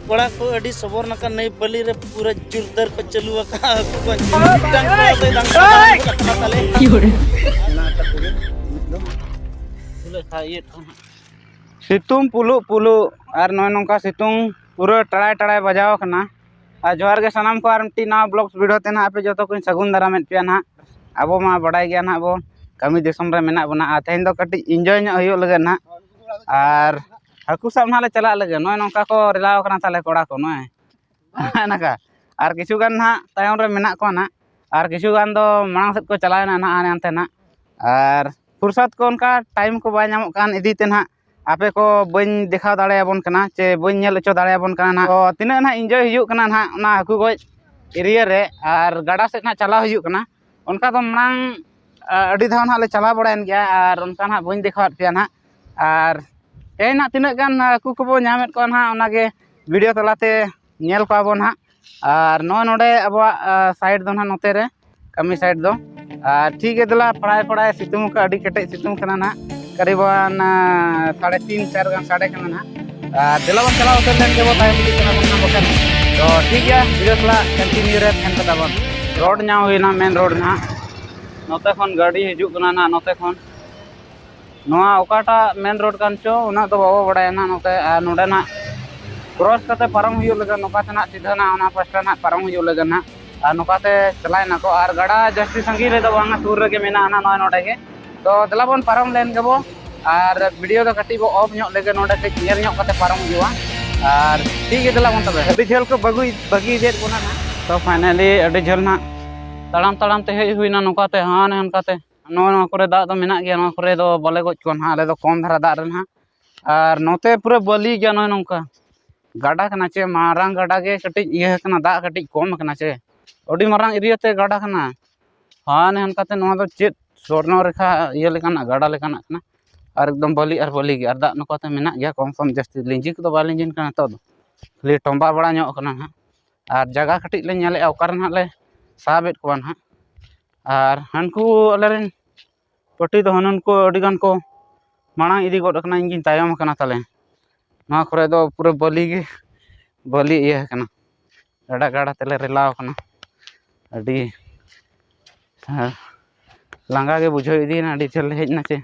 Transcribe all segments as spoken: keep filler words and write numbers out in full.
ᱠᱚᱲᱟ ᱠᱚ ᱟᱹᱰᱤ ᱥᱚᱵᱚᱨ ᱱᱟᱠᱟ ᱱᱟᱹᱭ ᱵᱟᱹᱞᱤ ᱨᱮ ᱯᱩᱨᱟᱹ ᱡᱳᱨᱫᱟᱨ ᱠᱚ ᱪᱟᱹᱞᱩ ᱟᱠᱟᱫᱼᱟ᱾ ᱦᱟᱹᱠᱩ ᱠᱚ ᱢᱤᱫᱴᱟᱝ ᱠᱚᱲᱟ ᱫᱚᱭ ᱫᱟᱝ ᱠᱟᱫᱟ, ᱠᱟᱛᱷᱟ ᱛᱟᱞᱮ᱾ ᱥᱤᱛᱩᱝ ᱯᱩᱞᱩᱜ ᱯᱩᱞᱩᱜ ᱟᱨ ᱱᱚᱜᱼᱚᱭ ᱱᱚᱝᱠᱟ ᱥᱤᱛᱩᱝ ᱯᱩᱨᱟᱹ ᱴᱟᱲᱟᱭ ᱴᱟᱲᱟᱭ ᱵᱟᱡᱟᱣ ᱟᱠᱟᱱᱟ᱾ ᱟᱨ ᱡᱚᱦᱟᱨ ᱜᱮ ᱥᱟᱱᱟᱢ ᱠᱚ, ᱟᱨ ᱢᱤᱫᱴᱤᱡ ᱱᱟᱣᱟ vlogs video ᱛᱮ ᱱᱟᱦᱟᱜ ᱟᱯᱮ ᱡᱚᱛᱚ ᱠᱚᱧ ᱥᱟᱹᱜᱩᱱ ᱫᱟᱨᱟᱢᱮᱫ ᱯᱮᱭᱟ ᱱᱟᱦᱟᱜ᱾ ᱟᱵᱚ ᱢᱟ ᱵᱟᱰᱟᱭ ᱜᱮᱭᱟ ᱱᱟᱦᱟᱜ ᱵᱚ ᱠᱟᱹᱢᱤ ᱫᱤᱥᱚᱢ ᱨᱮ ᱢᱮᱱᱟᱜ ᱵᱚᱱᱟ, ᱟᱨ ᱛᱮᱦᱮᱧ ᱫᱚ ᱠᱟᱹᱴᱤᱡ enjoy ᱧᱚᱜ ᱦᱩᱭᱩᱜ ᱞᱟᱹᱜᱤᱫ ᱱᱟᱦᱟᱜ᱾ ᱟᱨ ᱦᱟᱹᱠᱩ ᱥᱟᱵ ᱱᱟᱦᱟᱜ ᱞᱮ ᱪᱟᱞᱟᱜ ᱞᱟᱹᱜᱤᱫ᱾ ᱱᱚᱜᱼᱚᱭ ᱱᱚᱝᱠᱟ ᱠᱚ ᱨᱮᱞᱟᱣ ᱠᱟᱱᱟ ᱛᱟᱞᱮ ᱠᱚᱲᱟ ᱠᱚ ᱱᱚᱜᱼᱚᱭ᱾ ᱱᱚᱝᱠᱟ᱾ ᱟᱨ ᱠᱤᱪᱷᱩ ᱜᱟᱱ ᱱᱟᱦᱟᱜ ᱛᱟᱭᱚᱢ ᱨᱮ ᱢᱮᱱᱟᱜ ᱠᱚᱣᱟ ᱱᱟᱦᱟᱜ, ᱟᱨ ᱠᱤᱪᱷᱩ ᱜᱟᱱ ᱫᱚ ᱢᱟᱲᱟᱝ ᱥᱮᱫ ᱠᱚ ᱪᱟᱞᱟᱣ ᱮᱱᱟ ᱱᱟᱦᱟᱜ ᱦᱟᱱᱮ ᱦᱟᱱᱛᱮ ᱱᱟᱦᱟᱜ᱾ ᱟᱨ ᱯᱷᱩᱨᱥᱚᱛ ᱠᱚ ᱚᱱᱠᱟ time ᱠᱚ ᱵᱟᱭ ᱧᱟᱢᱚᱜ ᱠᱟᱱ ᱤᱫᱤ ᱛᱮ ᱱᱟᱦᱟᱜ ᱟᱯᱮ ᱠᱚ ᱵᱟᱹᱧ ᱫᱮᱠᱷᱟᱣ ᱫᱟᱲᱮᱭᱟᱵᱚᱱ ᱠᱟᱱᱟ ᱪᱮ ᱵᱟᱹᱧ ᱧᱮᱞ ᱦᱚᱪᱚ ᱫᱟᱲᱮᱭᱟᱵᱚᱱ ᱠᱟᱱᱟ ᱱᱟᱦᱟᱜ᱾ ᱛᱚ ᱛᱤᱱᱟᱹᱜ ᱱᱟᱦᱟᱜ enjoy ᱦᱩᱭᱩᱜ ᱠᱟᱱᱟ ᱱᱟᱦᱟᱜ ᱚᱱᱟ ᱦᱟᱹᱠᱩ ᱜᱚᱡ area ᱨᱮ, ᱟᱨ ᱜᱟᱰᱟ ᱥᱮᱫ ᱱᱟᱦᱟᱜ ᱪᱟᱞᱟᱣ ᱦᱩᱭᱩᱜ ᱠᱟᱱᱟ, ᱚᱱᱠᱟ ᱫᱚ ᱢᱟᱲᱟᱝ ᱟ, ᱟᱹᱰᱤ ᱫᱷᱟᱣ ᱱᱟᱦᱟᱜ ᱞᱮ ᱪᱟᱞᱟᱣ ᱵᱟᱲᱟᱭᱮᱱ ᱜᱮᱭᱟ, ᱟᱨ ᱚᱱᱠᱟ ᱱᱟᱦᱟᱜ ᱵᱟᱹᱧ ᱫᱮᱠᱷᱟᱣᱟᱫ ᱯᱮᱭᱟ ᱱᱟᱦᱟᱜ᱾ ᱟᱨ ᱛᱮᱦᱮᱧ ᱱᱟᱦᱟᱜ ᱛᱤᱱᱟᱹᱜ ᱜᱟᱱ ᱦᱟᱹᱠᱩ ᱠᱚᱵᱚ ᱧᱟᱢᱮᱫ ᱠᱚᱣᱟ ᱱᱟᱦᱟᱜ ᱚᱱᱟᱜᱮ video ᱛᱟᱞᱟᱛᱮ ᱧᱮᱞ ᱠᱚᱣᱟ ᱵᱚᱱ ᱱᱟᱦᱟᱜ᱾ ᱟᱨ ᱱᱚᱜᱼᱚᱭ ᱱᱚᱰᱮ ᱟᱵᱚᱣᱟᱜ ᱟ, side ᱫᱚ ᱱᱟᱦᱟᱜ ᱱᱚᱛᱮ ᱨᱮ ᱠᱟᱹᱢᱤ side ᱫᱚ᱾ ᱟᱨ ᱴᱷᱤᱠ ᱜᱮ ᱫᱮᱞᱟ ᱯᱷᱟᱲᱟᱭ ᱯᱷᱟᱲᱟᱭ ᱥᱤᱛᱩᱝ ᱟᱠᱟᱫ, ᱟᱹᱰᱤ ᱠᱮᱴᱮᱡ ᱥᱤᱛᱩᱝ ᱠᱟᱱᱟ ᱱᱟᱦᱟᱜ᱾ ᱠᱟᱨᱤᱵᱟᱱ ᱟ, ᱥᱟᱲᱮ ᱛᱤᱱ ᱪᱟᱨ ᱜᱟᱱ ᱥᱟᱰᱮ ᱠᱟᱱᱟ ᱱᱟᱦᱟᱜ᱾ ᱟᱨ ᱫᱮᱞᱟ ᱵᱚᱱ ᱪᱟᱞᱟᱣ ᱩᱛᱟᱹᱨ ᱞᱮᱱ ᱜᱮᱵᱚ ᱛᱟᱭᱚᱢ ᱤᱫᱤᱜ ᱠᱟᱱᱟ ᱵᱚᱱ ᱱᱟᱦᱟᱜ ᱵᱟᱠᱷᱟᱱ᱾ ᱛᱚ ᱴᱷᱤᱠ ᱜᱮᱭᱟ, video ᱥᱟᱞᱟᱜ continue ᱨᱮ ᱛᱟᱦᱮᱱ ᱠᱟᱛᱟ ᱵᱚᱱ᱾ Road ᱧᱟᱢ ᱦᱩᱭᱱᱟ, main road ᱱᱟᱦᱟᱜ᱾ ᱱᱚᱛᱮ ᱠᱷᱚᱱ ᱜᱟᱹᱰᱤ ᱦᱤᱡᱩᱜ ᱠᱟᱱᱟ ᱱᱟᱦᱟᱜ, ᱱᱚᱛᱮ ᱠᱷᱚᱱ᱾ ᱱᱚᱣᱟ ᱚᱠᱟᱴᱟᱜ main road ᱠᱟᱱ ᱪᱚ, ᱩᱱᱟᱹᱜ ᱫᱚ ᱵᱟᱵᱚ ᱵᱟᱲᱟᱭᱟ ᱱᱟᱦᱟᱜ ᱱᱚᱛᱮ᱾ ᱟᱨ ᱱᱚᱰᱮ ᱱᱟᱦᱟᱜ cross ᱠᱟᱛᱮ ᱯᱟᱨᱚᱢ ᱦᱩᱭᱩᱜ ᱞᱟᱹᱜᱤᱫ, ᱱᱚᱝᱠᱟ ᱛᱮ ᱱᱟᱦᱟᱜ ᱥᱤᱫᱷᱟᱹ ᱱᱟᱦᱟᱜ ᱚᱱᱟ ᱯᱟᱥᱴᱟ ᱱᱟᱦᱟᱜ ᱯᱟᱨᱚᱢ ᱦᱩᱭᱩᱜ ᱞᱟᱹᱜᱤᱫ ᱱᱟᱦᱟᱜ᱾ ᱟᱨ ᱱᱚᱝᱠᱟ ᱛᱮ ᱪᱟᱞᱟᱣ ᱮᱱᱟ ᱠᱚ᱾ ᱟᱨ ᱜᱟᱰᱟ ᱡᱟᱹᱥᱛᱤ ᱥᱟᱺᱜᱤᱧ ᱨᱮᱫᱚ ᱵᱟᱝᱟ, ᱥᱩᱨ ᱨᱮᱜᱮ ᱢᱮᱱᱟᱜᱼᱟ ᱱᱟᱦᱟᱜ, ᱱᱚᱜᱼᱚᱭ ᱱᱚᱰᱮ ᱜᱮ᱾ ᱛᱚ ᱫᱮᱞᱟ ᱵᱚᱱ ᱯᱟᱨᱚᱢ ᱞᱮᱱ ᱜᱮᱵᱚ᱾ ᱟᱨ video ᱫᱚ ᱠᱟᱹᱴᱤᱡ ᱵᱚ off ᱧᱚᱜ ᱞᱮᱜᱮ, ᱱᱚᱰᱮ ᱠᱟᱹᱡ ᱧᱮᱞ ᱧᱚᱜ ᱠᱟᱛᱮ ᱯᱟᱨᱚᱢ ᱦᱩᱭᱩᱜᱼᱟ᱾ ᱟᱨ ᱴᱷᱤᱠ ᱜᱮᱭᱟ, ᱫᱮᱞᱟ ᱵᱚᱱ ᱛᱚᱵᱮ᱾ ᱟᱹᱰᱤ ᱡᱷᱟᱹᱞ ᱠᱚ ᱵᱟᱹᱜᱤ, ᱵᱟᱹᱜᱤ ᱤᱫᱤᱭᱮᱫ ᱵᱚᱱᱟ ᱱᱟᱦᱟᱜ᱾ ᱛᱚ finally ᱟᱹᱰᱤ ᱡᱷᱟᱹᱞ ᱱᱟᱦᱟᱜ ᱛᱟᱲᱟᱢ ᱛᱟᱲᱟᱢ ᱛᱮ ᱦᱮᱡ ᱦᱩᱭᱱᱟ ᱱᱚᱝᱠᱟ ᱛᱮ, ᱦᱟᱱᱮ ᱦᱟᱱᱠᱟ ᱛᱮ᱾ ᱱᱚᱜᱼᱚᱭ ᱱᱚᱣᱟ ᱠᱚᱨᱮ ᱫᱟᱜ ᱫᱚ ᱢᱮᱱᱟᱜ ᱜᱮᱭᱟ, ᱱᱚᱣᱟ ᱠᱚᱨᱮ ᱫᱚ ᱵᱟᱞᱮ ᱜᱚᱡ ᱠᱚᱣᱟ ᱱᱟᱦᱟᱜ ᱟᱞᱮ ᱫᱚ ᱠᱚᱢ ᱫᱷᱟᱨᱟ ᱫᱟᱜ ᱨᱮ ᱱᱟᱦᱟᱜ᱾ ᱟᱨ ᱱᱚᱛᱮ ᱯᱩᱨᱟᱹ ᱵᱟᱹᱞᱤ ᱜᱮᱭᱟ, ᱱᱚᱜᱼᱚᱭ ᱱᱚᱝᱠᱟ ᱜᱟᱰᱟ ᱠᱟᱱᱟ ᱪᱮ, ᱢᱟᱨᱟᱝ ᱜᱟᱰᱟ ᱜᱮ ᱠᱟᱹᱴᱤᱡ ᱤᱭᱟᱹ ᱠᱟᱱᱟ, ᱫᱟᱜ ᱠᱟᱹᱴᱤᱡ ᱠᱚᱢ ᱠᱟᱱᱟ ᱪᱮ, ᱟᱹᱰᱤ ᱢᱟᱨᱟᱝ area ᱛᱮ ᱜᱟᱰᱟ ᱠᱟᱱᱟ᱾ ᱦᱟᱱᱮ ᱦᱟᱱᱠᱟ ᱛᱮ ᱱᱚᱣᱟ ᱫᱚ ᱪᱮᱫ ᱥᱚᱨᱱᱚ ᱨᱮᱠᱷᱟ ᱤᱭᱟᱹ ᱞᱮᱠᱟᱱᱟᱜ ᱜᱟᱰᱟ ᱞᱮᱠᱟᱱᱟᱜ ᱠᱟᱱᱟ, ᱟᱨ ᱮᱠᱫᱚᱢ ᱵᱟᱹᱞᱤ ᱟᱨ ᱵᱟᱹᱞᱤ ᱜᱮ᱾ ᱟᱨ ᱫᱟᱜ ᱱᱚᱝᱠᱟ ᱛᱮ ᱢᱮᱱᱟᱜ ᱜᱮᱭᱟ ᱠᱚᱢ ᱠᱚᱢ, ᱡᱟᱹᱥᱛᱤ ᱞᱤᱸᱡᱤ ᱠᱚᱫᱚ ᱵᱟᱭ ᱞᱤᱸᱡᱤᱱ ᱠᱟᱱᱟ ᱱᱤᱛᱚᱜ ᱫᱚ, ᱠᱷᱟᱹᱞᱤ ᱴᱚᱢᱵᱟ ᱵᱟᱲᱟ ᱧᱚᱜ ᱠᱟᱱᱟ ᱱᱟᱦᱟᱜ᱾ ᱟᱨ ᱡᱟᱭᱜᱟ ᱠᱟᱹᱴᱤᱡ ᱞᱮ ᱧᱮᱞᱮᱫᱼᱟ ᱚᱠᱟ ᱨᱮ ᱱᱟᱦᱟᱜ ᱞᱮ ᱥᱟᱵᱮᱫ ᱠᱚᱣᱟ ᱱᱟᱦᱟᱜ᱾ ᱟᱨ ᱦᱟᱱᱠᱩ ᱟᱞᱮᱨᱮᱱ ᱯᱟᱹᱴᱤ ᱫᱚ ᱦᱟᱱᱟᱱ ᱠᱚ ᱟᱹᱰᱤ ᱜᱟᱱ ᱠᱚ ᱢᱟᱲᱟᱝ ᱤᱫᱤ ᱜᱚᱫ ᱟᱠᱟᱱᱟ, ᱤᱧ ᱜᱤᱧ ᱛᱟᱭᱚᱢ ᱟᱠᱟᱱᱟ ᱛᱟᱞᱮ᱾ ᱱᱚᱣᱟ ᱠᱚᱨᱮ ᱫᱚ ᱯᱩᱨᱟᱹ ᱵᱟᱹᱞᱤ ᱜᱮ, ᱵᱟᱹᱞᱤ ᱤᱭᱟᱹ ᱠᱟᱱᱟ, ᱜᱟᱰᱟ ᱜᱟᱰᱟ ᱛᱮᱞᱮ ᱨᱮᱞᱟᱣ ᱠᱟᱱᱟ᱾ ᱟᱹᱰᱤ ᱦᱮᱸ, ᱞᱟᱸᱜᱟ ᱜᱮ ᱵᱩᱡᱷᱟᱹᱣ ᱤᱫᱤᱭᱮᱱᱟ, ᱟᱹᱰᱤ ᱡᱷᱟᱹᱞ ᱞᱮ ᱦᱮᱡ ᱮᱱᱟ ᱪᱮ᱾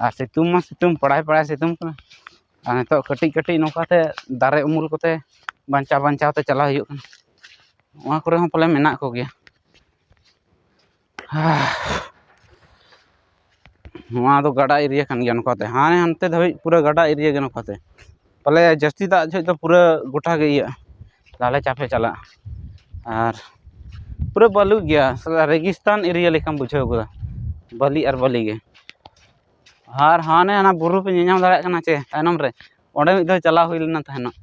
ᱟᱨ ᱥᱤᱛᱩᱝ ᱢᱟ ᱥᱤᱛᱩᱝ, ᱯᱟᱲᱟᱭ ᱯᱟᱲᱟᱭ ᱥᱤᱛᱩᱝ ᱠᱟᱱᱟ᱾ ᱟᱨ ᱱᱤᱛᱚᱜ ᱠᱟᱹᱴᱤᱡ ᱠᱟᱹᱴᱤᱡ ᱱᱚᱝᱠᱟ ᱛᱮ ᱫᱟᱨᱮ ᱩᱢᱩᱞ ᱠᱚᱛᱮ ᱵᱟᱧᱪᱟᱣ ᱵᱟᱧᱪᱟᱣ ᱛᱮ ᱪᱟᱞᱟᱣ ᱦᱩᱭᱩᱜ ᱠᱟᱱᱟ᱾ ᱱᱚᱣᱟ ᱠᱚᱨᱮ ᱦᱚᱸ ᱯᱟᱞᱮ ᱢᱮᱱᱟᱜ ᱠᱚᱜᱮᱭᱟ᱾ ᱱᱚᱣᱟ ᱫᱚ ᱜᱟᱰᱟ ᱮᱨᱤᱭᱟ ᱠᱟᱱ ᱜᱮᱭᱟ ᱱᱚᱝᱠᱟᱛᱮ, ᱦᱟᱱᱮ ᱦᱟᱱᱛᱮ ᱫᱷᱟᱹᱵᱤᱡ ᱯᱩᱨᱟᱹ ᱜᱟᱰᱟ ᱮᱨᱤᱭᱟ ᱜᱮ ᱱᱚᱝᱠᱟᱛᱮ᱾ ᱯᱟᱞᱮ ᱡᱟᱹᱥᱛᱤ ᱫᱟᱜ ᱡᱚᱦᱚᱜ ᱫᱚ ᱯᱩᱨᱟᱹ ᱜᱚᱴᱟ ᱜᱮ ᱤᱭᱟᱹᱜᱼᱟ, ᱞᱟᱞᱮ ᱪᱟᱯᱮ ᱪᱟᱞᱟᱜᱼᱟ᱾ ᱟᱨ ᱯᱩᱨᱟᱹ ᱵᱟᱹᱞᱩ ᱜᱮᱭᱟ, ᱥᱟᱞᱟ ᱨᱮᱜᱤᱥᱛᱟᱱ ᱮᱨᱤᱭᱟ ᱞᱮᱠᱟᱢ ᱵᱩᱡᱷᱟᱹᱣ ᱜᱚᱫᱟ, ᱵᱟᱹᱞᱤ ᱟᱨ ᱵᱟᱹᱞᱤ ᱜᱮ᱾ ᱟᱨ ᱦᱟᱱᱮ ᱦᱟᱱᱟ ᱵᱩᱨᱩ ᱯᱮ ᱧᱮᱞᱧᱟᱢ ᱫᱟᱲᱮᱭᱟᱜ ᱠᱟᱱᱟ ᱪᱮ ᱛᱟᱭᱱᱚᱢ ᱨᱮ, ᱚᱸᱰᱮ ᱢᱤᱫ ᱫᱷᱟᱣ ᱪᱟᱞᱟᱣ ᱦᱩᱭ ᱞᱮᱱᱟ ᱛᱟᱦᱮᱱᱚᱜ,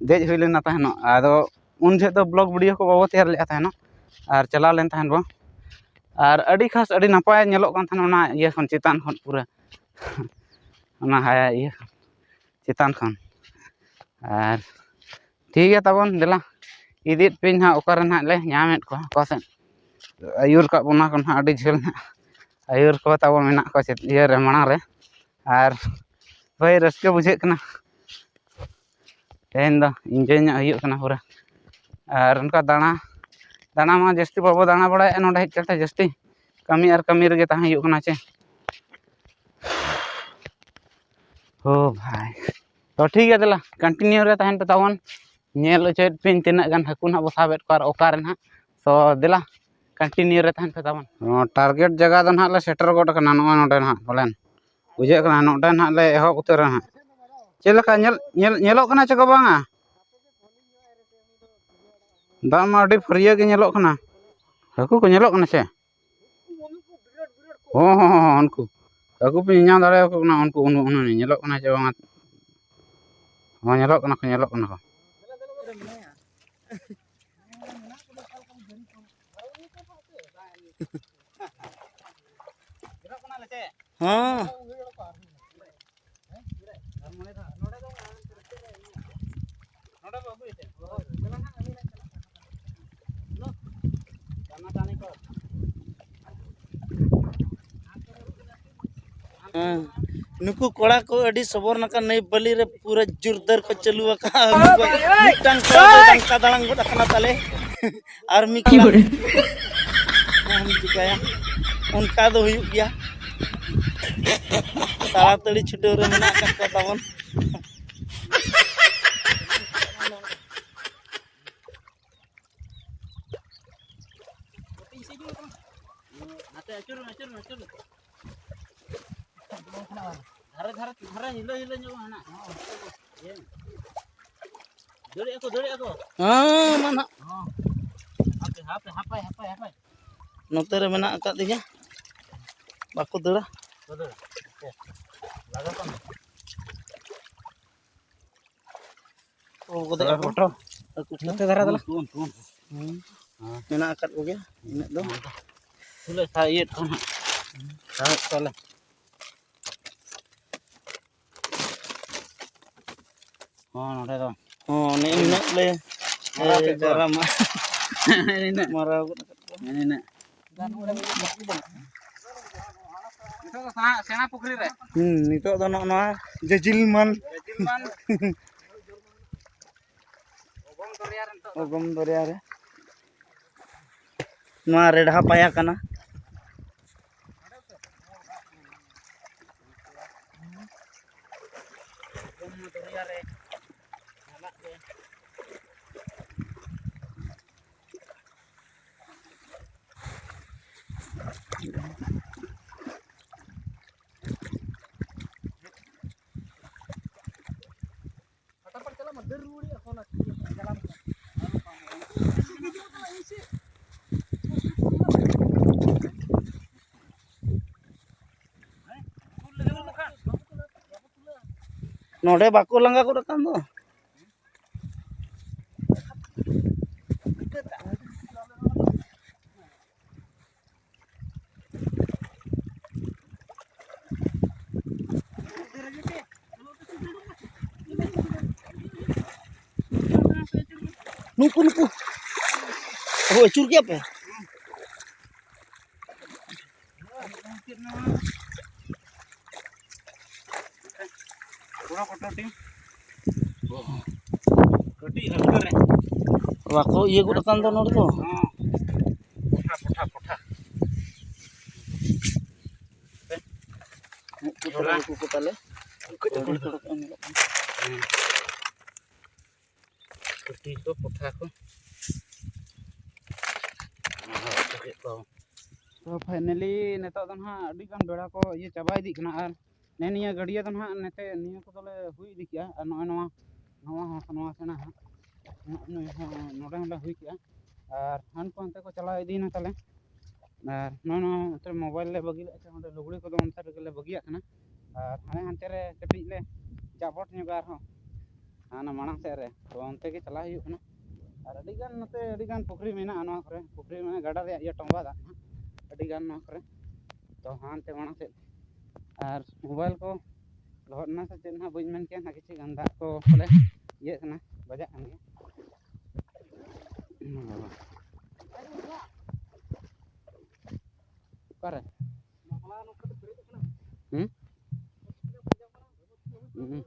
ᱫᱮᱡ ᱦᱩᱭ ᱞᱮᱱᱟ ᱛᱟᱦᱮᱱᱚᱜ᱾ ᱟᱫᱚ ᱩᱱ ᱡᱚᱦᱚᱜ ᱫᱚ ᱵᱞᱚᱜ ᱵᱷᱤᱰᱤᱭᱳ ᱠᱚ ᱵᱟᱵᱚ ᱛᱮᱭᱟᱨ ᱞᱮᱫᱼᱟ ᱛᱟᱦᱮᱱᱚᱜ, ᱟᱨ ᱪᱟᱞᱟᱣ ᱞᱮᱱ ᱛᱟᱦᱮᱱ ᱵᱚ᱾ ᱟᱨ ᱟᱹᱰᱤ ᱠᱷᱟᱥ ᱟᱹᱰᱤ ᱱᱟᱯᱟᱭ ᱧᱮᱞᱚᱜ ᱠᱟᱱ ᱛᱟᱦᱮᱱᱟ ᱚᱱᱟ ᱤᱭᱟᱹ ᱠᱷᱚᱱ, ᱪᱮᱛᱟᱱ ᱠᱷᱚᱱ ᱯᱩᱨᱟᱹ ᱚᱱᱟ ᱦᱟᱭ ᱤᱭᱟᱹ ᱪᱮᱛᱟᱱ ᱠᱷᱚᱱ᱾ ᱟᱨ ᱴᱷᱤᱠ ᱜᱮᱭᱟ ᱛᱟᱵᱚᱱ, ᱫᱮᱞᱟ ᱤᱫᱤᱭᱮᱫ ᱯᱮᱭᱟᱧ ᱦᱟᱸᱜ ᱚᱠᱟᱨᱮ ᱱᱟᱦᱟᱜ ᱞᱮ ᱧᱟᱢᱮᱫ ᱠᱚᱣᱟ, ᱚᱠᱟ ᱥᱮᱫ ᱟᱹᱭᱩᱨ ᱠᱟᱜ ᱵᱚᱱᱟ ᱠᱚ ᱱᱟᱦᱟᱜ ᱟᱹᱰᱤ ᱡᱷᱟᱹᱞ ᱱᱟᱦᱟᱜ᱾ ᱟᱹᱭᱩᱨ ᱠᱚ ᱛᱟᱵᱚᱱ ᱢᱮᱱᱟᱜ ᱠᱚᱣᱟ ᱪᱮᱫ ᱤᱭᱟᱹ ᱨᱮ, ᱢᱟᱲᱟᱝ ᱨᱮ᱾ ᱟᱨ ᱦᱳᱭ, ᱨᱟᱹᱥᱠᱟᱹ ᱵᱩᱡᱷᱟᱹᱜ ᱠᱟᱱᱟ, ᱛᱮᱦᱮᱧ ᱫᱚ ᱤᱱᱡᱚᱭ ᱧᱚᱜ ᱦᱩᱭᱩᱜ ᱠᱟᱱᱟ ᱯᱩᱨᱟᱹ᱾ ᱟᱨ ᱚᱱᱠᱟ ᱫᱟᱬᱟ, ᱫᱟᱬᱟ ᱢᱟ ᱡᱟᱹᱥᱛᱤ ᱵᱟᱵᱚ ᱫᱟᱬᱟ ᱵᱟᱲᱟᱭᱮᱫᱼᱟ ᱱᱚᱰᱮ ᱦᱮᱡ ᱠᱟᱛᱮ, ᱡᱟᱹᱥᱛᱤ ᱠᱟᱹᱢᱤ ᱟᱨ ᱠᱟᱹᱢᱤ ᱨᱮᱜᱮ ᱛᱟᱦᱮᱸ ᱦᱩᱭᱩᱜ ᱠᱟᱱᱟ ᱪᱮ᱾ ᱳ ᱵᱷᱟᱭ, ᱛᱚ ᱴᱷᱤᱠ ᱜᱮᱭᱟ, ᱫᱮᱞᱟ ᱠᱚᱱᱴᱤᱱᱤᱭᱩ ᱨᱮ ᱛᱟᱦᱮᱱ ᱯᱮ ᱛᱟᱵᱚᱱ, ᱧᱮᱞ ᱦᱚᱪᱚᱭᱮᱫ ᱯᱮᱭᱟᱹᱧ ᱛᱤᱱᱟᱹᱜ ᱜᱟᱱ ᱦᱟᱹᱠᱩ ᱱᱟᱦᱟᱜ ᱵᱚ ᱥᱟᱵᱮᱫ ᱠᱚᱣᱟ ᱟᱨ ᱚᱠᱟᱨᱮ ᱱᱟᱦᱟᱜ᱾ ᱛᱚ ᱫᱮᱞᱟ ᱠᱚᱱᱴᱤᱱᱤᱭᱩ ᱨᱮ ᱛᱟᱦᱮᱱ ᱯᱮ ᱛᱟᱵᱚᱱ᱾ ᱴᱟᱨᱜᱮᱴ ᱡᱟᱭᱜᱟ ᱫᱚ ᱱᱟᱦᱟᱜ ᱞᱮ ᱥᱮᱴᱮᱨ ᱜᱚᱫ ᱟᱠᱟᱱᱟ, ᱱᱚᱜᱼᱚᱭ ᱱᱚᱰᱮ ᱱᱟᱦᱟᱜ ᱯᱟᱞᱮᱱ᱾ ᱵᱩᱡᱷᱟᱹᱜ ᱠᱟᱱᱟ, ᱱᱚᱰᱮ ᱱᱟᱦᱟᱜ ᱞᱮ ᱮᱦᱚᱵ ᱩᱛᱟᱹᱨᱟ ᱦᱟᱸᱜ᱾ ᱪᱮᱫ ᱞᱮᱠᱟ ᱧᱮᱞ, ᱧᱮᱞ, ᱧᱮᱞᱚᱜ ᱠᱟᱱᱟ ᱪᱮ ᱠᱚ ᱵᱟᱝᱟ? ᱫᱟᱜ ᱢᱟ ᱟᱹᱰᱤ ᱯᱷᱟᱹᱨᱭᱟᱹ ᱜᱮ ᱧᱮᱞᱚᱜ ᱠᱟᱱᱟ᱾ ᱦᱟᱹᱠᱩ ᱠᱚ ᱧᱮᱞᱚᱜ ᱠᱟᱱᱟ ᱥᱮ? ᱦᱚᱸ, ᱦᱚᱸ, ᱦᱚᱸ, ᱦᱚᱸ, ᱩᱱᱠᱩ᱾ ᱦᱟᱹᱠᱩ ᱯᱮ ᱧᱮᱞ ᱫᱟᱲᱮᱭᱟᱠᱚ ᱠᱟᱱᱟ, ᱩᱱᱠᱩ, ᱩᱱᱩ-, ᱩᱱᱩ-, ᱧᱮᱞᱚᱜ ᱠᱟᱱᱟ ᱪᱮ ᱵᱟᱝᱟ? ᱦᱚᱸ, ᱧᱮᱞᱚᱜ ᱠᱟᱱᱟ ᱠᱚ, ᱧᱮᱞᱚᱜ ᱠᱟᱱᱟ ᱠᱚ᱾ ᱦᱚᱸ᱾ ᱦᱮᱸ᱾ ᱱᱩᱠᱩ ᱠᱚᱲᱟ ᱠᱚ ᱟᱹᱰᱤ ᱥᱚᱵᱚᱨ ᱱᱟᱠᱟ, ᱱᱟᱹᱭ ᱵᱟᱹᱞᱤ ᱨᱮ ᱯᱩᱨᱟᱹ ᱡᱳᱨᱫᱟᱨ ᱠᱚ ᱪᱟᱹᱞᱩ ᱟᱠᱟᱫᱼᱟ᱾ ᱢᱤᱫᱴᱟᱝ ᱠᱚᱲᱟ ᱫᱚ ᱰᱟᱝᱠᱟ ᱫᱟᱲᱟᱝ ᱜᱚᱫ ᱟᱠᱟᱱᱟ ᱛᱟᱞᱮ, ᱟᱨ ᱢᱤᱫ ᱠᱚᱲᱟ ᱚᱦᱚᱢ ᱪᱤᱠᱟᱹᱭᱟ, ᱚᱱᱠᱟ ᱫᱚ ᱦᱩᱭᱩᱜ ᱜᱮᱭᱟ᱾ ᱛᱟᱲᱟᱛᱟᱲᱤ ᱪᱷᱩᱴᱟᱹᱣ ᱨᱮ ᱢᱮᱱᱟᱜ ᱟᱠᱟᱫ ᱠᱚᱣᱟ ᱛᱟᱵᱚᱱ᱾ ᱱᱟᱛᱮ ᱟᱹᱪᱩᱨ ᱢᱮ, ᱟᱹᱪᱩᱨ ᱢᱮ, ᱟᱹᱪᱩᱨ ᱢᱮ᱾ ᱫᱷᱟᱨᱮ, ᱫᱷᱟᱨᱮ, ᱫᱷᱟᱨᱮ ᱦᱤᱞᱟᱹ, ᱦᱤᱞᱟᱹ ᱧᱚᱜ ᱢᱮ ᱦᱟᱱᱟ᱾ ᱫᱟᱹᱲᱮᱜ ᱟᱠᱚ, ᱫᱟᱹᱲᱮᱜ ᱟᱠᱚ᱾ ᱦᱮᱸ, ᱢᱟ ᱱᱟᱦᱟᱜ᱾ ᱦᱟᱯᱮ, ᱦᱟᱯᱮ, ᱦᱟᱯᱮ, ᱦᱟᱯᱮ, ᱦᱟᱯᱮ᱾ ᱱᱚᱛᱮ ᱨᱮ ᱢᱮᱱᱟᱜ ᱟᱠᱟᱫ ᱜᱮᱭᱟ, ᱵᱟᱠᱚ ᱫᱟᱹᱲᱟ᱾ ᱵᱟᱠᱚ ᱫᱟᱹᱲᱟ᱾ ᱞᱟᱜᱟ ᱠᱚᱢ᱾ ᱚ, ᱵᱚᱠᱚᱫ ᱫᱟᱫᱟ, ᱟᱠᱚ᱾ ᱯᱷᱳᱴᱳ᱾ ᱱᱚᱛᱮ ᱫᱷᱟᱨᱟ ᱫᱟᱞᱟᱝ᱾ ᱛᱩᱱ, ᱛᱩᱱ, ᱛᱩᱱ᱾ ᱦᱩᱸ᱾ ᱦᱮᱸ᱾ ᱢᱮᱱᱟᱜ ᱟᱠᱟᱫ ᱠᱚᱜᱮᱭᱟ ᱤᱱᱟᱹᱜ ᱫᱚ᱾ ᱛᱩᱞᱟᱹ ᱥᱟᱵ ᱤᱭᱟᱹ ᱠᱚ ᱱᱟᱦᱟᱜ᱾ ᱥᱟᱵ ᱛᱟᱞᱮ᱾ ᱦᱚᱸ, ᱱᱚᱰᱮ ᱫᱚ᱾ ᱦᱚᱸ, ᱱᱮᱜᱼᱮ ᱱᱤᱱᱟᱹᱜ ᱞᱮ, ᱢᱟᱨᱟᱣ ᱮ, ᱠᱮᱫ ᱠᱚᱣᱟ᱾ ᱡᱟᱣᱨᱟ ᱢᱟ᱾ ᱱᱮᱜᱼᱮ ᱱᱤᱱᱟᱹᱜ᱾ ᱢᱟᱨᱟᱣ ᱜᱚᱫ ᱟᱠᱟᱫ ᱠᱚᱣᱟ᱾ ᱱᱮᱜᱼᱮ ᱱᱤᱱᱟᱹᱜ᱾ ᱱᱤᱛᱚᱜ ᱫᱚ ᱥᱮᱬᱟ, ᱥᱮᱬᱟ ᱯᱩᱠᱷᱨᱤ ᱨᱮ᱾ ᱦᱩᱸ, ᱱᱤᱛᱚᱜ ᱫᱚ ᱱᱚᱜᱼᱚ ᱱᱚᱣᱟ ᱡᱟᱹᱡᱤᱞ ᱢᱟᱱ᱾ ᱡᱟᱹᱡᱤᱞ ᱢᱟᱱ᱾ ᱚᱜᱚᱢ ᱫᱚᱨᱭᱟ ᱨᱮ ᱱᱤᱛᱚᱜ ᱫᱚ᱾ ᱚᱜᱚᱢ ᱫᱚᱨᱭᱟ ᱨᱮ᱾ ᱱᱚᱣᱟ ᱨᱮᱰᱦᱟ ᱯᱟᱭᱟ ᱠᱟᱱᱟ᱾ ᱚᱜᱚᱢ ᱫᱚᱨᱭᱟ ᱨᱮ ᱪᱟᱞᱟᱜ ᱜᱮ᱾ ᱱᱚᱰᱮ ᱵᱟᱠᱚ ᱞᱟᱸᱜᱟ ᱜᱚᱫ ᱟᱠᱟᱱ ᱫᱚ᱾ ᱱᱩᱠᱩ, ᱱᱩᱠᱩ᱾ ᱚ, ᱟᱹᱪᱩᱨ ᱠᱮᱫ ᱯᱮ? ᱪᱮᱫ ᱱᱚᱣᱟ? ᱯᱩᱨᱟᱹ ᱯᱷᱳᱴᱳ ᱴᱤᱢ᱾ ᱠᱟᱹᱴᱤᱡ ᱦᱟᱞᱠᱟ ᱨᱮ᱾ ᱵᱟᱠᱚ ᱤᱭᱟᱹ ᱜᱚᱫ ᱟᱠᱟᱱ ᱫᱚ ᱱᱚᱰᱮ ᱫᱚ᱾ ᱦᱚᱸ᱾ ᱯᱚᱴᱷᱟ, ᱯᱚᱴᱷᱟ, ᱯᱚᱴᱷᱟ᱾ ᱢᱤᱫ ᱠᱚ ᱡᱷᱚᱞᱟ᱾ ᱦᱟᱹᱠᱩ ᱠᱚ ᱛᱟᱞᱮ᱾ ᱦᱟᱹᱠᱩ ᱠᱚ ᱟᱹᱰᱤ ᱧᱮᱞᱚᱜ ᱠᱟᱱᱟ᱾ ᱦᱮᱸ᱾ ᱠᱟᱹᱴᱤᱡ ᱠᱚ ᱯᱚᱴᱷᱟ ᱠᱚ᱾ ᱛᱚ, finally ᱱᱤᱛᱚᱜ ᱫᱚ ᱱᱟᱦᱟᱜ ᱟᱹᱰᱤ ᱜᱟᱱ ᱵᱮᱲᱟ ᱠᱚ ᱤᱭᱟᱹ ᱪᱟᱵᱟ ᱤᱫᱤᱜ ᱠᱟᱱᱟ᱾ ᱟᱨ ᱱᱮ ᱱᱤᱭᱟᱹ ᱜᱟᱹᱰᱭᱟᱹ ᱫᱚ ᱱᱟᱦᱟᱜ ᱱᱮᱛᱮ ᱱᱤᱭᱟᱹ ᱠᱚᱫᱚᱞᱮ ᱦᱩᱭ ᱤᱫᱤ ᱠᱮᱜᱼᱟ᱾ ᱟᱨ ᱱᱚᱜᱼᱚᱭ ᱱᱚᱣᱟ, ᱱᱚᱣᱟ ᱦᱚᱸ, ᱱᱚᱣᱟ ᱥᱮᱬᱟ ᱦᱟᱸᱜ, ᱱᱚᱜᱼᱚᱭ ᱱᱚᱣᱟ ᱦᱚᱸ ᱱᱚᱰᱮ ᱦᱚᱸᱞᱮ ᱦᱩᱭ ᱠᱮᱜᱼᱟ᱾ ᱟᱨ ᱦᱟᱱᱠᱩ ᱦᱟᱱᱛᱮ ᱠᱚ ᱪᱟᱞᱟᱣ ᱤᱫᱤᱭᱮᱱᱟ ᱛᱟᱞᱮ᱾ ᱟᱨ ᱱᱚᱜᱼᱚᱭ ᱱᱚᱣᱟ ᱱᱚᱛᱮ ᱢᱳᱵᱟᱭᱤᱞ ᱞᱮ ᱵᱟᱹᱜᱤ ᱞᱮᱫᱼᱟ, ᱥᱮ ᱚᱸᱰᱮ ᱞᱩᱜᱽᱲᱤ ᱠᱚᱫᱚ ᱚᱱᱛᱮ ᱨᱮᱜᱮ ᱞᱮ ᱵᱟᱹᱜᱤᱭᱟᱜ ᱠᱟᱱᱟ᱾ ᱟᱨ ᱦᱟᱱᱮ ᱦᱟᱱᱛᱮ ᱨᱮ ᱠᱟᱹᱴᱤᱡ ᱞᱮ ᱡᱟᱵᱚᱴ ᱧᱚᱜᱟ ᱟᱨᱦᱚᱸ, ᱦᱟᱱᱟ ᱢᱟᱲᱟᱝ ᱥᱮᱫ ᱨᱮ, ᱛᱚ ᱚᱱᱛᱮ ᱜᱮ ᱪᱟᱞᱟᱣ ᱦᱩᱭᱩᱜ ᱠᱟᱱᱟ᱾ ᱟᱨ ᱟᱹᱰᱤ ᱜᱟᱱ ᱱᱚᱛᱮ ᱟᱹᱰᱤ ᱜᱟᱱ ᱯᱩᱠᱷᱨᱤ ᱢᱮᱱᱟᱜᱼᱟ ᱱᱚᱣᱟ ᱠᱚᱨᱮ, ᱯᱩᱠᱷᱨᱤ ᱢᱟᱱᱮ ᱜᱟᱰᱟ ᱨᱮᱭᱟᱜ ᱤᱭᱟᱹ ᱴᱚᱸᱵᱟ ᱫᱟᱜ ᱱᱟᱦᱟᱜ ᱟᱹᱰᱤ ᱜᱟᱱ ᱱᱚᱣᱟ ᱠᱚᱨᱮ᱾ ᱛᱚ ᱦᱟᱱᱛᱮ ᱢᱟᱲᱟᱝ ᱥᱮᱫ ᱟᱨ ᱢᱳᱵᱟᱭᱤᱞ ᱠᱚ ᱞᱚᱦᱚᱫ ᱮᱱᱟ ᱥᱮ ᱪᱮᱫ ᱱᱟᱦᱟᱜ ᱵᱟᱹᱧ ᱢᱮᱱ ᱠᱮᱭᱟ, ᱱᱟᱦᱟᱜ ᱠᱤᱪᱷᱩ ᱜᱟᱱ ᱫᱟᱜ ᱠᱚ ᱵᱚᱞᱮ ᱤᱭᱟᱹᱜ ᱠᱟᱱᱟ, ᱵᱟᱡᱟᱜ ᱠᱟᱱ ᱜᱮᱭᱟ᱾ ᱚᱠᱟᱨᱮ? ᱦᱩᱸ? ᱦᱩᱸ᱾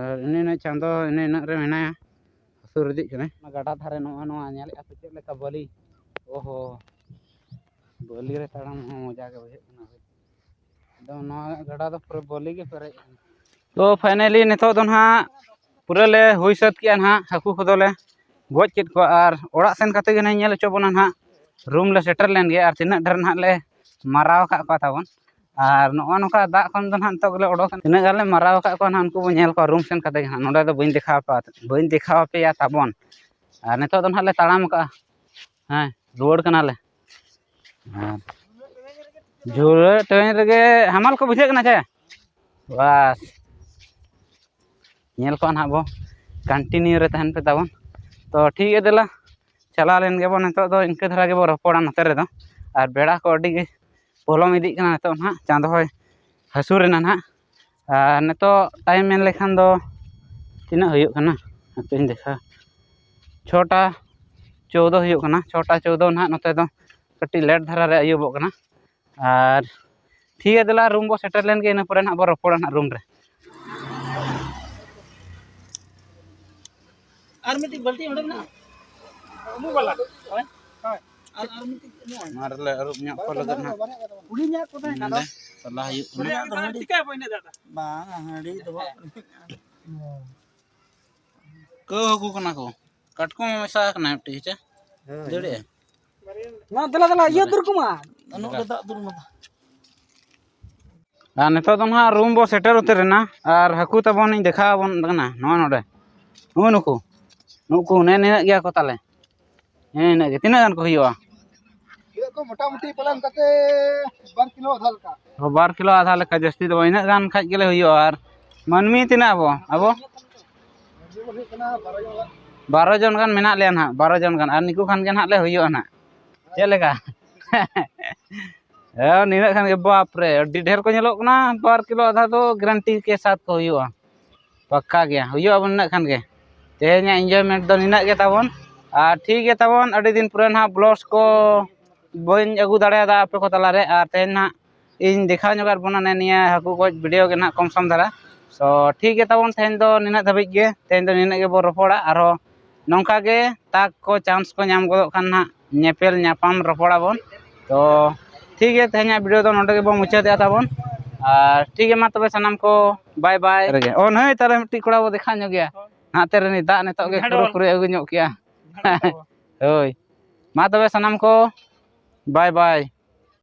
ᱟᱨ ᱤᱱᱟᱹ ᱤᱱᱟᱹᱜ ᱪᱟᱸᱫᱚ ᱤᱱᱟᱹ ᱤᱱᱟᱹᱜ ᱨᱮ ᱢᱮᱱᱟᱭᱟ, ᱦᱟᱹᱥᱩᱨ ᱤᱫᱤᱜ ᱠᱟᱱᱟᱭ᱾ ᱚᱱᱟ ᱜᱟᱰᱟ ᱫᱷᱟᱨᱮ ᱱᱚᱜᱼᱚ ᱱᱚᱣᱟ ᱧᱮᱞᱮᱫᱼᱟ ᱯᱮ ᱪᱮᱫ ᱞᱮᱠᱟ ᱵᱟᱹᱞᱤ? ᱳᱦᱳ, ᱵᱟᱹᱞᱤ ᱨᱮ ᱛᱟᱲᱟᱢ ᱦᱚᱸ ᱢᱚᱡᱟ ᱜᱮ ᱵᱩᱡᱷᱟᱹᱜ ᱠᱟᱱᱟ᱾ ᱮᱠᱫᱚᱢ ᱱᱚᱣᱟ ᱜᱟᱰᱟ ᱫᱚ ᱯᱩᱨᱟᱹ ᱵᱟᱹᱞᱤ ᱜᱮ ᱯᱮᱨᱮᱡ ᱟᱠᱟᱱᱟ᱾ ᱛᱚ finally ᱱᱤᱛᱚᱜ ᱫᱚ ᱱᱟᱦᱟᱜ ᱯᱩᱨᱟᱹ ᱞᱮ ᱦᱩᱭ ᱥᱟᱹᱛ ᱠᱮᱜᱼᱟ ᱱᱟᱦᱟᱜ, ᱦᱟᱹᱠᱩ ᱠᱚᱫᱚ ᱞᱮ ᱜᱚᱡ ᱠᱮᱫ ᱠᱚᱣᱟ᱾ ᱟᱨ ᱚᱲᱟᱜ ᱥᱮᱱ ᱠᱟᱛᱮ ᱜᱮ ᱱᱟᱦᱟᱜ ᱧᱮᱞ ᱦᱚᱪᱚ ᱵᱚᱱᱟ ᱱᱟᱦᱟᱜ, ᱨᱩᱢ ᱞᱮ ᱥᱮᱴᱮᱨ ᱞᱮᱱ ᱜᱮ ᱟᱨ ᱛᱤᱱᱟᱹᱜ ᱰᱷᱮᱨ ᱱᱟᱦᱟᱜ ᱞᱮ ᱢᱟᱨᱟᱣ ᱟᱠᱟᱫ ᱠᱚᱣᱟ ᱛᱟᱵᱚᱱ᱾ ᱟᱨ ᱱᱚᱜᱼᱚ ᱱᱚᱝᱠᱟ ᱫᱟᱜ ᱠᱷᱚᱱ ᱫᱚ ᱱᱟᱦᱟᱜ ᱱᱤᱛᱚᱜ ᱜᱮᱞᱮ ᱚᱰᱚᱠ ᱮᱱᱟ᱾ ᱛᱤᱱᱟᱹᱜ ᱜᱟᱱ ᱞᱮ ᱢᱟᱨᱟᱣ ᱟᱠᱟᱫ ᱠᱚᱣᱟ ᱱᱟᱦᱟᱜ ᱩᱱᱠᱩ ᱵᱚᱱ ᱧᱮᱞ ᱠᱚᱣᱟ ᱨᱩᱢ ᱥᱮᱱ ᱠᱟᱛᱮ ᱜᱮ ᱱᱟᱦᱟᱜ᱾ ᱱᱚᱰᱮ ᱫᱚ ᱵᱟᱹᱧ ᱫᱮᱠᱷᱟᱣ ᱟᱯᱮ-, ᱵᱟᱹᱧ ᱫᱮᱠᱷᱟᱣ ᱟᱯᱮᱭᱟ ᱛᱟᱵᱚᱱ᱾ ᱟᱨ ᱱᱤᱛᱚᱜ ᱫᱚ ᱱᱟᱦᱟᱜ ᱞᱮ ᱛᱟᱲᱟᱢ ᱟᱠᱟᱫᱼᱟ, ᱦᱮᱸ, ᱨᱩᱣᱟᱹᱲ ᱠᱟᱱᱟᱞᱮ᱾ ᱟᱨ ᱡᱷᱩᱲᱟᱹ ᱴᱟᱹᱭᱤᱱ ᱨᱮᱜᱮ ᱦᱟᱢᱟᱞ ᱠᱚ ᱵᱩᱡᱷᱟᱹᱜ ᱠᱟᱱᱟ ᱪᱮ? ᱵᱟᱥ, ᱧᱮᱞ ᱠᱚᱣᱟ ᱱᱟᱦᱟᱜ ᱵᱚ, continue ᱨᱮ ᱛᱟᱦᱮᱱ ᱯᱮ ᱛᱟᱵᱚᱱ᱾ ᱛᱚ ᱴᱷᱤᱠ ᱜᱮᱭᱟ, ᱫᱮᱞᱟ ᱪᱟᱞᱟᱣ ᱞᱮᱱ ᱜᱮᱵᱚᱱ᱾ ᱱᱤᱛᱚᱜ ᱫᱚ ᱤᱱᱠᱟᱹ ᱫᱷᱟᱨᱟ ᱜᱮᱵᱚ ᱨᱚᱯᱚᱲᱟ ᱱᱚᱛᱮ ᱨᱮᱫᱚ᱾ ᱟᱨ ᱵᱮᱲᱟ ᱠᱚ ᱟᱹᱰᱤ ᱜᱮ ᱯᱚᱞᱚᱢ ᱤᱫᱤᱜ ᱠᱟᱱᱟ ᱱᱤᱛᱚᱜ ᱱᱟᱦᱟᱜ, ᱪᱟᱸᱫᱚ ᱦᱚᱸᱭ ᱦᱟᱹᱥᱩᱨ ᱮᱱᱟ ᱱᱟᱦᱟᱜ᱾ ᱟᱨ ᱱᱤᱛᱚᱜ time ᱢᱮᱱ ᱞᱮᱠᱷᱟᱱ ᱫᱚ ᱛᱤᱱᱟᱹᱜ ᱦᱩᱭᱩᱜ ᱠᱟᱱᱟ? ᱦᱟᱯᱮᱧ ᱫᱮᱠᱷᱟ, ᱪᱷᱚᱴᱟ ᱪᱳᱣᱫᱚ ᱦᱩᱭᱩᱜ ᱠᱟᱱᱟ᱾ ᱪᱷᱚᱴᱟ ᱪᱳᱣᱫᱚ ᱱᱟᱦᱟᱜ ᱱᱚᱛᱮ ᱫᱚ ᱠᱟᱹᱴᱤᱡ late ᱫᱷᱟᱨᱟ ᱨᱮ ᱟᱹᱭᱩᱵᱚᱜ ᱠᱟᱱᱟ᱾ ᱟᱨ ᱴᱷᱤᱠ ᱜᱮᱭᱟ, ᱫᱮᱞᱟ ᱨᱩᱢ ᱵᱚ ᱥᱮᱴᱮᱨ ᱞᱮᱱ ᱜᱮ, ᱤᱱᱟᱹ ᱯᱚᱨᱮ ᱱᱟᱦᱟᱜ ᱵᱚ ᱨᱚᱯᱚᱲᱟ ᱱᱟᱦᱟᱜ ᱨᱩᱢ ᱨᱮ᱾ ᱟᱨ ᱢᱤᱫᱴᱤᱡ ᱵᱟᱹᱞᱴᱤ ᱚᱸᱰᱮ ᱢᱮᱱᱟᱜᱼᱟ᱾ ᱩᱢᱩ ᱵᱟᱞᱟ᱾ ᱦᱳᱭ᱾ ᱦᱳᱭ᱾ ᱟᱨ, ᱟᱨ ᱢᱤᱫᱴᱤᱡ ᱱᱚᱣᱟ᱾ ᱱᱚᱣᱟ ᱨᱮᱞᱮ ᱟᱹᱨᱩᱵ ᱧᱚᱜ ᱠᱚ ᱞᱟᱹᱜᱤᱫ ᱱᱟᱦᱟᱜ᱾ ᱩᱱᱤ ᱧᱟᱜ ᱠᱚᱫᱚ ᱱᱚᱰᱮ ᱪᱟᱞᱟᱜ ᱦᱩᱭᱩᱜ ᱠᱟᱱᱟ᱾ ᱩᱱᱤᱭᱟᱜ ᱫᱚ ᱦᱟᱺᱰᱤ᱾ ᱪᱤᱠᱟᱹ ᱵᱟᱹᱧ ᱞᱟᱹᱭ ᱫᱟᱲᱮᱭᱟᱜᱼᱟ᱾ ᱵᱟᱝ, ᱦᱟᱺᱰᱤ ᱫᱚ ᱵᱟᱝ᱾ ᱠᱟᱹᱣ ᱦᱟᱹᱠᱩ ᱠᱟᱱᱟ ᱠᱚ᱾ ᱠᱟᱴᱠᱚᱢ ᱢᱮᱥᱟ ᱟᱠᱟᱱᱟ ᱢᱤᱫᱴᱤᱡ, ᱦᱮᱸ ᱪᱮ? ᱦᱳᱭ᱾ ᱫᱟᱹᱲᱮᱜᱼᱟ᱾ ᱢᱟ ᱫᱮᱞᱟ, ᱫᱮᱞᱟ, ᱤᱭᱟᱹ ᱫᱩᱞ ᱠᱚᱢᱟ᱾ ᱵᱟᱹᱱᱩᱜ ᱨᱮ ᱫᱟᱜ ᱫᱩᱞ ᱢᱟ᱾ ᱟᱨ ᱱᱤᱛᱚᱜ ᱫᱚ ᱱᱟᱦᱟᱜ ᱨᱩᱢ ᱵᱚ ᱥᱮᱴᱮᱨ ᱩᱛᱟᱹᱨ ᱮᱱᱟ᱾ ᱟᱨ ᱦᱟᱹᱠᱩ ᱛᱟᱵᱚᱱ ᱤᱧ ᱫᱮᱠᱷᱟᱣ ᱟᱵᱚᱱ ᱠᱟᱱᱟ, ᱱᱚᱜᱼᱚᱭ ᱱᱚᱰᱮ᱾ ᱱᱩᱜᱼᱩ ᱱᱩᱠᱩ᱾ ᱱᱩᱠᱩ ᱱᱮ ᱱᱤᱱᱟᱹᱜ ᱜᱮᱭᱟ ᱠᱚ ᱛᱟᱞᱮ᱾ ᱦᱮᱸ, ᱤᱱᱟᱹᱜ ᱜᱮ᱾ ᱛᱤᱱᱟᱹᱜ ᱜᱟᱱ ᱠᱚ ᱦᱩᱭᱩᱜᱼᱟ? ᱦᱩᱭᱩᱜ ᱟᱠᱚ ᱢᱚᱴᱟᱢᱩᱴᱤ ᱯᱟᱞᱮᱱ ᱠᱟᱛᱮ ᱵᱟᱨ ᱠᱤᱞᱳ ᱟᱫᱷᱟ ᱞᱮᱠᱟ᱾ ᱚ, ᱵᱟᱨ ᱠᱤᱞᱳ ᱟᱫᱷᱟ ᱞᱮᱠᱟ, ᱡᱟᱹᱥᱛᱤ ᱫᱚ ᱵᱟᱝ, ᱤᱱᱟᱹᱜ ᱜᱟᱱ ᱠᱷᱟᱡ ᱜᱮᱞᱮ ᱦᱩᱭᱩᱜᱼᱟ᱾ ᱟᱨ ᱢᱟᱹᱱᱢᱤ ᱛᱤᱱᱟᱹᱜ ᱟᱵᱚ? ᱟᱵᱚ? ᱢᱟᱹᱱᱢᱤ ᱵᱚᱱ ᱦᱩᱭᱩᱜ ᱠᱟᱱᱟ ᱵᱟᱨᱚ ᱡᱚᱱ ᱜᱟᱱ᱾ ᱵᱟᱨᱚ ᱡᱚᱱ ᱜᱟᱱ ᱢᱮᱱᱟᱜ ᱞᱮᱭᱟ ᱱᱟᱦᱟᱜ, ᱵᱟᱨᱚ ᱡᱚᱱ ᱜᱟᱱ, ᱟᱨ ᱱᱤᱠᱩ ᱠᱷᱟᱱ ᱜᱮ ᱱᱟᱦᱟᱜ ᱞᱮ ᱦᱩᱭᱩᱜᱼᱟ ᱱᱟᱦᱟᱜ᱾ ᱪᱮᱫ ᱞᱮᱠᱟ? ᱦᱮᱸ, ᱱᱤᱱᱟᱹᱜ ᱠᱷᱟᱱ ᱜᱮ, ᱵᱟᱯ ᱨᱮ, ᱟᱹᱰᱤ ᱰᱷᱮᱨ ᱠᱚ ᱧᱮᱞᱚᱜ ᱠᱟᱱᱟ᱾ ᱵᱟᱨ ᱠᱤᱞᱳ ᱟᱫᱷᱟ ᱫᱚ ᱜᱟᱨᱮᱱᱴᱤ ᱠᱮ ᱥᱟᱛ ᱠᱚ ᱦᱩᱭᱩᱜᱼᱟ᱾ ᱯᱟᱠᱠᱟ ᱜᱮᱭᱟ, ᱦᱩᱭᱩᱜ ᱟᱵᱚᱱ ᱤᱱᱟᱹᱜ ᱠᱷᱟᱱ ᱜᱮ᱾ ᱛᱮᱦᱮᱧᱟᱜ enjoyment ᱫᱚ ᱱᱤᱱᱟᱹᱜ ᱜᱮ ᱛᱟᱵᱚᱱ᱾ ᱟᱨ ᱴᱷᱤᱠ ᱜᱮ ᱛᱟᱵᱚᱱ, ᱟᱹᱰᱤ ᱫᱤᱱ ᱯᱚᱨᱮ ᱱᱟᱦᱟᱜ vlogs ᱠᱚ ᱵᱟᱹᱧ ᱟᱹᱜᱩ ᱫᱟᱲᱮᱭᱟᱫᱟ ᱟᱯᱮ ᱠᱚ ᱛᱟᱞᱟᱨᱮ, ᱟᱨ ᱛᱮᱦᱮᱧ ᱱᱟᱦᱟᱜ ᱤᱧ ᱫᱮᱠᱷᱟᱣ ᱧᱚᱜᱟᱫ ᱵᱚᱱᱟ ᱱᱮ ᱱᱤᱭᱟᱹ ᱦᱟᱹᱠᱩ ᱜᱚᱡ video ᱜᱮ ᱱᱟᱦᱟᱜ ᱠᱚᱢ ᱥᱚᱢ ᱫᱷᱟᱨᱟ᱾ So ᱴᱷᱤᱠ ᱜᱮ ᱛᱟᱵᱚᱱ, ᱛᱮᱦᱮᱧ ᱫᱚ ᱱᱤᱱᱟᱹᱜ ᱫᱷᱟᱹᱵᱤᱡ ᱜᱮ, ᱛᱮᱦᱮᱧ ᱫᱚ ᱱᱤᱱᱟᱹᱜ ᱜᱮᱵᱚ ᱨᱚᱯᱚᱲᱟ᱾ ᱟᱨᱦᱚᱸ ᱱᱚᱝᱠᱟ ᱜᱮ ᱛᱟᱠ ᱠᱚ chance ᱠᱚ ᱧᱟᱢ ᱜᱚᱫᱚᱜ ᱠᱷᱟᱱ ᱱᱟᱦᱟᱜ ᱧᱮᱯᱮᱞ ᱧᱟᱯᱟᱢ ᱨᱚᱯᱚᱲᱟᱵᱚᱱ᱾ ᱛᱚ ᱴᱷᱤᱠ ᱜᱮᱭᱟ, ᱛᱮᱦᱮᱧᱟᱜ video ᱫᱚ ᱱᱚᱰᱮ ᱜᱮᱵᱚᱱ ᱢᱩᱪᱟᱹᱫᱮᱜᱼᱟ ᱛᱟᱵᱚᱱ᱾ ᱟᱨ ᱴᱷᱤᱠ ᱜᱮᱭᱟ, ᱢᱟ ᱛᱚᱵᱮ ᱥᱟᱱᱟᱢ ᱠᱚ bye bye ᱨᱮᱜᱮ᱾ ᱚ, ᱱᱟᱹᱭ ᱛᱟᱦᱞᱮ ᱢᱤᱫᱴᱤᱡ ᱠᱚᱲᱟ ᱵᱚ ᱫᱮᱠᱷᱟ ᱧᱚᱜ ᱜᱮᱭᱟ᱾ ᱦᱟᱱᱛᱮ ᱨᱮ ᱱᱤᱛ ᱫᱟᱜ ᱱᱤᱛᱚᱜ ᱜᱮ ᱠᱩᱨᱩ ᱠᱩᱨᱩᱭ ᱟᱹᱜᱩ ᱧᱚᱜ ᱠᱮᱜᱼᱟ᱾ ᱦᱳᱭ, ᱢᱟ ᱛᱚᱵᱮ ᱥᱟᱱᱟᱢ ᱠᱚ bye bye᱾